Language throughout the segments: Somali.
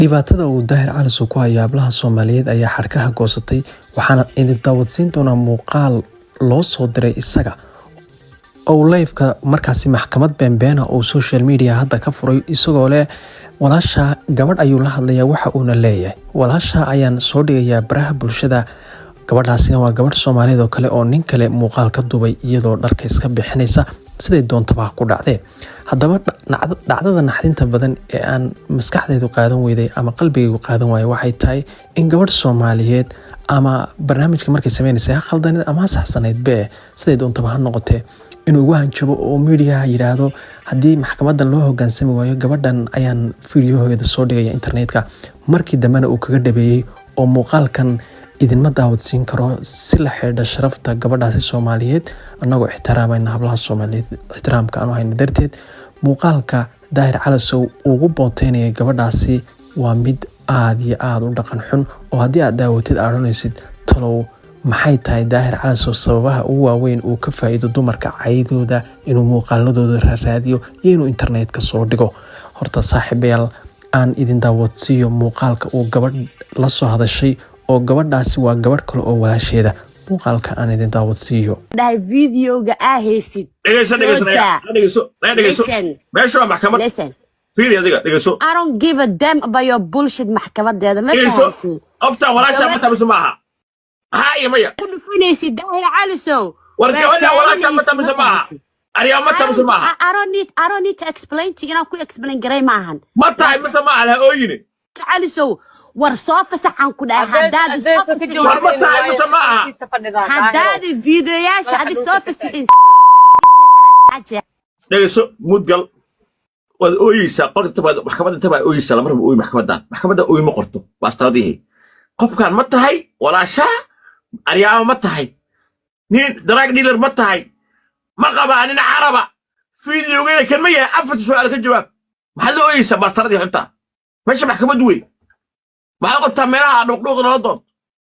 Dhibaatada uu Daahir Calasow ku hayo hablaha Soomaaliyeed ayaa xadhkaha goosatay, waxaana idin daawadsiin doonaa muuqaal loo soo diray isaga oo live-ka markaasi maxkamad beenbeena oo social media hadda ka furay, isagoo leh walaasha gabadh ayuu la hadlayaa. Waxa uuna leeyahay, walaasha ayaan soo dhigayaa baraha bulshada. Gabadhaasina waa gabadh Soomaaliyeed oo kale oo nin kale muuqaal ka duubay iyadoo dharka iska bixinaysa, siday doontaba ku dhacdee. Haddaba, dhacdada naxdinta badan ee aan maskaxdaydu qaadan weyday ama qalbigaygu qaadan waayay waxay tahay in gabadh Soomaaliyeed ama barnaamijka markay sameynaysa ha khaldaneed ama ha saxsanayd bee, siday doontaba ha noqotee, inuu ugu hanjabo oo miidiyaha yidhaahdo, haddii maxkamadan loo hogaansami waayo, gabadhan ayaan fiidiyoheeda soo dhigaya internetka. Markii dambena uu kaga dhabeeyey oo muuqaalkan idinma daawadsiin karo si la xidhiidha sharafta gabadhaasi Soomaaliyeed, annagoo ixtiraamayna hablaha Soomaaliyeed, ixtiraamka aanu hayna darteed. Muuqaalka Daahir Calasow ugu booteynaya gabadhaasi waa mid aada iyo aada u dhaqan xun, oo haddii aad daawatid aad odhanaysid, talow maxay tahay Daahir Calasow sababaha ugu waaweyn uu ka faa'iido dumarka caydooda, inuu muuqaaladooda raaraadiyo iyo inuu internetka soo dhigo? Horta saaxiibayaal, aan idin daawadsiiyo muuqaalka uu gabadh la soo hadashay, oo gabadhaasi waa gabadh kale oo walaasheeda. Muuqaalka aan idin daawadsiiyo. Dhahay videoga aa haysid. Dhegeyso, dhegeyso. Soo daa. Dhegeyso, dhegeyso. Listen. Meesha waa maxkamad. Listen. Fiiri, adiga dhegeyso. I don't give a damn about your bullshit. Maxkamadeeda ma Dhegeyso. fahanti? Qoftaan walaashaa ma tahay mise maaha? Haa iyo maya. Ku dhufinaysid, Daahir Calasow. War gabadha walaashaa ma tahay mise maaha? Aryaa, ma tahay mise maaha? I don't need to explain to you. Inaan ku explain garay maahan. Ma tahay mise maaha? Laha ooyine. Calasow, war soo fasaxan ku dhahay, haddaad soo fasixin. War ma tahay mise maaha? Haddaad videoyaasha adi soo fasixin. Dhegeyso, mudgal waad ooyeysaa. Qolka inta baad maxkamadda inta baad ooyeysaa. Lama rabo ooy maxkamadan. Maxkamadda ooy ma qorto baastaradihii. Qofkan ma tahay walaashaa? Aryaama, ma tahay nin drug dealer? Ma tahay? Ma qabaa nin Caraba? Fideogeeda kan ma yahay? Afarta su'aal ka jawaab. Maxaad la ooyeysaa, baastaradii xuntaa? Meesha maxkamad wey. Maxaad qabtaa meelaha dhuuqdhuuq nala doonto?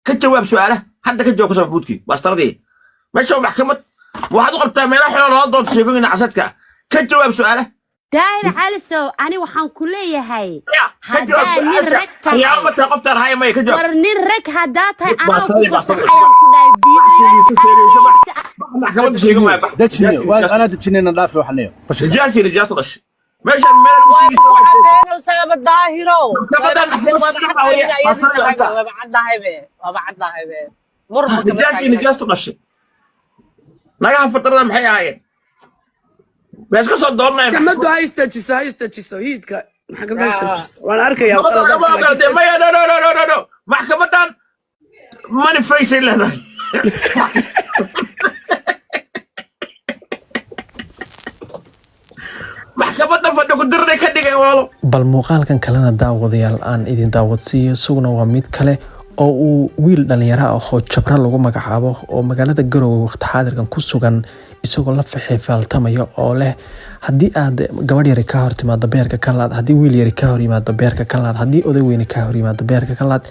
Ka jawaab su'aalaha hadda, ka jawaab. Kasoo buudkii, baastaradii. Meesha waa maxkamad. Waxaad u qabtaa meelaha xunoo nala doonto, sheekooyina casadka. Ka jawaab su'aalaha. Daahir Calasow, ani waxaan ku leeyahay, Ya, ka jawaab haddaa nin su'aasha. rag tahay, Aryaama, ma tahay qoftaan? Haya, maya, ka jawaab. War nin rag haddaa tahay, anaa ku Baastaradii, baastaradii. fasaxayaan ku dhahay. Sheegaysa, sheegaysa, bax. Maxkamadda sheega maaya, bax. Dejiniyo waa anaa dejinayna, dhaafi waxnayo. Nijaasi, nijaasu dhashay. Meeshaan meel lagu sigiisto. Caddeynaysaaba, Daahirow. Maxkamadan maxkamad siga baa waya, baastaradii xunta. Waaba caddahaybe, waaba caddahaybe, murma kama Nijaasi, taagna. Nijaastu dhashay. Nagaha fatarada maxay ahaayeen? Way iska soo doonayaan. Maxkamaddu ha istajiso, ha istajiso hiidka. Maxkamadda ha istajiso, waan arkayaa Maxkamadda qaladaadka, lama laakiin ogolatay. Maya, no, no, no, no, no, no, maxkamadan money face ay leedahay. Maxkamadda fadhi ku dirirey ka dhigeen, walaalo. Bal muuqaalkan kalena, daawadayaal, aan idin daawadsiiyo. Isaguna waa mid kale oo uu wiil dhallinyaro ah oo Jabra lagu magacaabo oo magaalada Garowe waqti xaadirkan ku sugan, isagoo la faaltamaya oo leh, haddii aad gabadh yari ka hor timaado, beerka ka laad; haddii wiil yari ka hor yimaado, beerka ka laad; haddii oday weyne ka hor yimaado, beerka ka laad.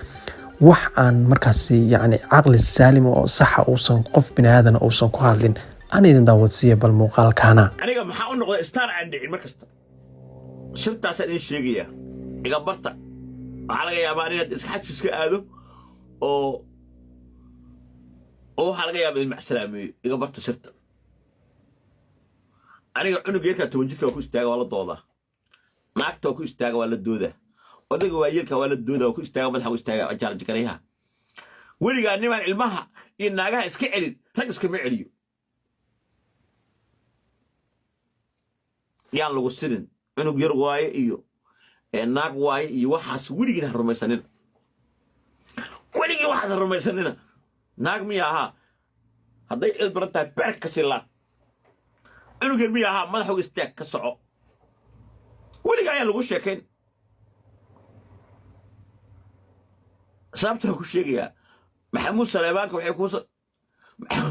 Wax aan markaasi yacni caqli saalim oo saxa uusan qof bini aadana uusan ku hadlin. Aan idin daawadsiiya bal muuqaalkaana. Aniga maxaa u noqday star aan dhicin mar kasta? Sirtaasaa idin sheegaya, iga barta. Waxaa laga yaabaa inaad iska iska aado oo waxaa laga yaabaa idin macsalaameeyo. Iga barta sirta. Aniga cunug yarkaa 10 jirka waa ku istaaga, waa la doodaa. Naagta waa ku istaaga, waa la doodaa. Odayga waayeelka waa la doodaa, waa ku istaaga, madaxa ku istaaga jaaljikaryaha. Weligaa nimaan ilmaha iyo naagaha iska celin, rag iskama celiyo. Yaan lagu sirin cunug yar waaye iyo naag waaye iyo waxaas. Weligiin ha rumaysanina, weligii waxaas ha rumaysanina. Naag miya ahaa? Hadday cid baran tahay, beerka ka sii laad. Cunug yar miya ahaa? Madaxa uga istaag, ka soco. Weliga ayaan lagu sheekayn. Sababtaan ku sheegayaa, Maxamuud Saleebaanka waxay kuusoo,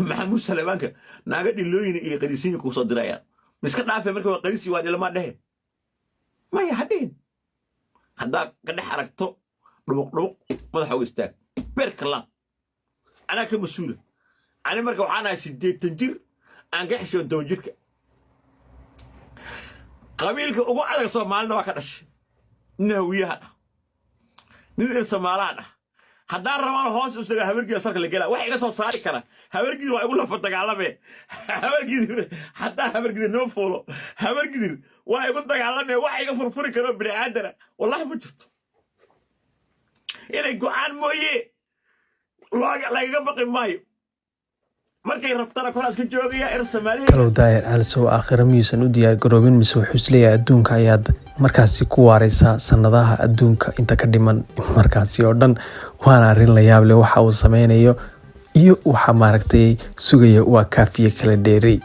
Maxamuud Saleebaanka naaga dhilooyin iyo qaniisiyin kuusoo dirayaan. Miska dhaafe marka waa qaniisi, waa dhilamaa dhehe. Maya, ha dhihin. Haddaad ka dhex aragto dhubuq dhubuq, madaxa uga istaag, beerka laad. Anaa ka mas-uula. Ani marka waxaan ahay 80 jir aan ka xishoon 10 jirka. Qabiilka ugu adag Soomaalina waa ka dhashay, nin Hawiyaha dhah. Nin reer Somaalaan ah haddaan rabaan hoos usaga Habargidir sarka la gelaa, wax iga soo saari kara Habargidir waa igu lafa dagaalame. Habargidir haddaan Habargidir nima fuulo, Habargidir waa igu dagaalame. Wax iga furfuri karo bini aadana wallahi ma jirto. Inay go'aan mooye looga lagaga baqi maayo. Markay rabtana koraa iska joogaya er Soomaaliya. Talow Daahir Calasow aakhira miyuusan u diyaar garoobin, mise wuxuu isleeyahay adduunka ayaad markaasi ku waaraysaa sanadaha adduunka inta ka dhiman markaasi oo dhan? Waana arrin la yaab leh waxa uu sameynayo iyo waxa maaragtay sugaya waa kaafiye kala dheerey.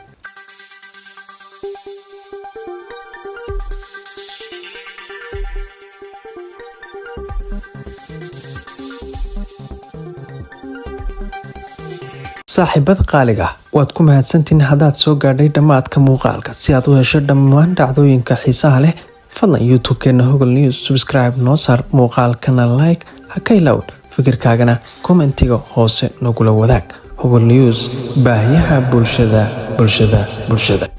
Saaxiibada qaaliga ah, waad ku mahadsantihiin haddaad soo gaadhay dhammaadka muuqaalka. Si aad u hesho dhammaan dhacdooyinka xiisaha leh, fadlan YouTube-keena Hogol News subscribe noo saar, muuqaalkana like ha ka ilowd, fikirkaagana comment-iga hoose nagula wadaag. Hogol News, baahiyaha bulshada, bulshada, bulshada.